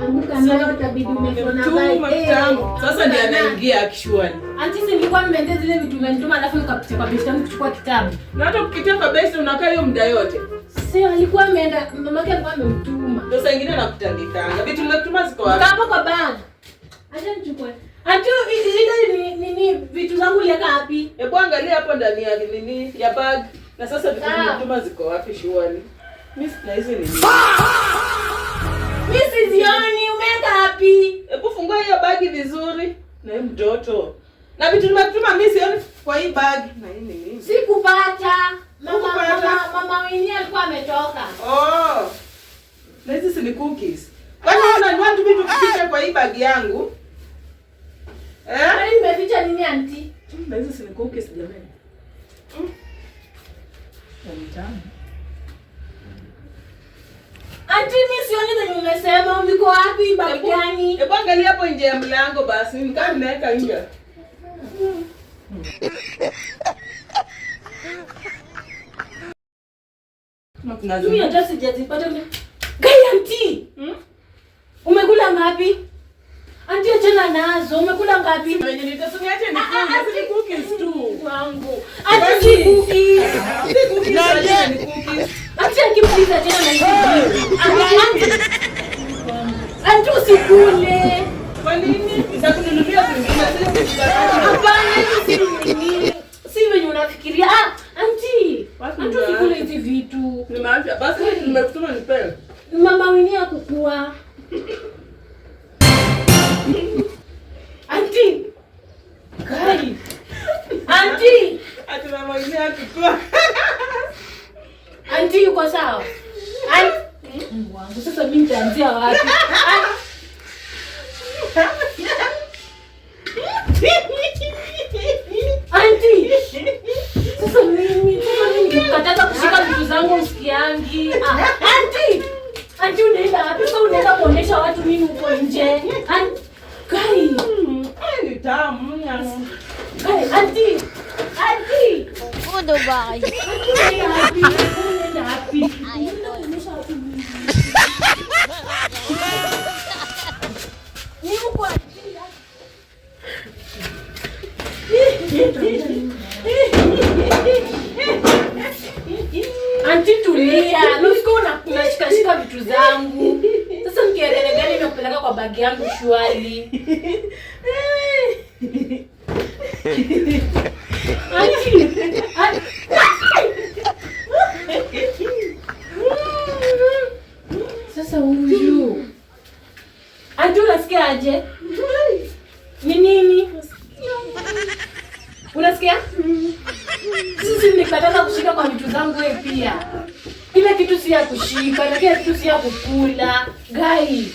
Anguka nayo itabidi umeshona Tuma vibe. kitambo. Sasa ndiye anaingia actually. Auntie, si nilikuwa nimeendea zile vitu umenituma, alafu nikapitia kwa beshte yangu kuchukua kitabu. Na hata ukipitia kwa besi unakaa hiyo muda yote. Si alikuwa ameenda, mamake alikuwa amemtuma. Ndio saa ingine nakutandikanga. Vitu nimekutuma ziko wapi? Hapo kwa bag. Acha nichukue. Auntie, ile ni nini vitu zangu uliweka wapi? Hebu angalia hapo ndani ya nini ya bag. Na sasa vitu Ah. nimekutuma ziko wapi surely? Mimi sina hizi nini. Mimi sizioni, umeweka wapi? Hebu fungua hiyo bagi vizuri. Na hii mtoto. Na vitu nimekutuma mimi sioni kwa hii bag. Na hii ni nini? Sikupata. Mama Hukupata? mama Winnie alikuwa ametoka. Oh. Na hizi si ni cookies. Kwani wewe unanunua tu vitu kuficha kwa hii bag yangu? Eh? Kwani nimeficha nini auntie? Na hizi si ni cookies jamani. Mm. Ni tamu. Auntie, mimi sioni zenye umesema, uliko wapi bag gani? Hebu angalia hapo nje ya mlango basi, nikaa nimeweka nje. Kama kuna Mimi hata sijazipata. Gai auntie. Hmm? Umekula ngapi? Auntie, achana nazo. Umekula ngapi? Wenye nitasuniache ni cookies, ni cookies tu. Wangu. Auntie, si cookies. Si cookies, lakini ni cookies. Auntie, akimaliza tena na hizi. Auntie, auntie usikule. Kwa nini? Nitakununulia zingine, si Hapana, hizi si nini. Si venye unafikiria. Ah, auntie. Wapi Auntie, usikule hizi vitu. Nimeacha. Basi nimekutuma nipewe. Mama Winnie akukua. Auntie. Kai. Auntie. Ati mama Winnie akukua. Auntie yuko sawa? Auntie. Mungu wangu, sasa mimi nitaanzia wapi? Auntie. Sasa mimi nikikataza kushika vitu zangu usikiangi. Ah, auntie. Auntie, unaenda wapi? Sasa unaenda kuonyesha watu nini huko nje? Kai. Ni tamu. Kai, auntie. Auntie. Goodbye. Auntie, unaenda wapi? Unaenda wapi? Unaenda kuonyesha watu nini? Ni huko auntie. Auntie, tulia. Nusiko unashikashika vitu zangu. Sasa mkielele gani imekupeleka kwa bagi yangu shwali? Auntie. Sasa huyu. Auntie, unasikia aje? Ni nini? Unasikia? Sisi nimekataza kushika kwa vitu zangu wewe pia. Kila kitu si ya kushika na kila kitu si ya kukula. Gai.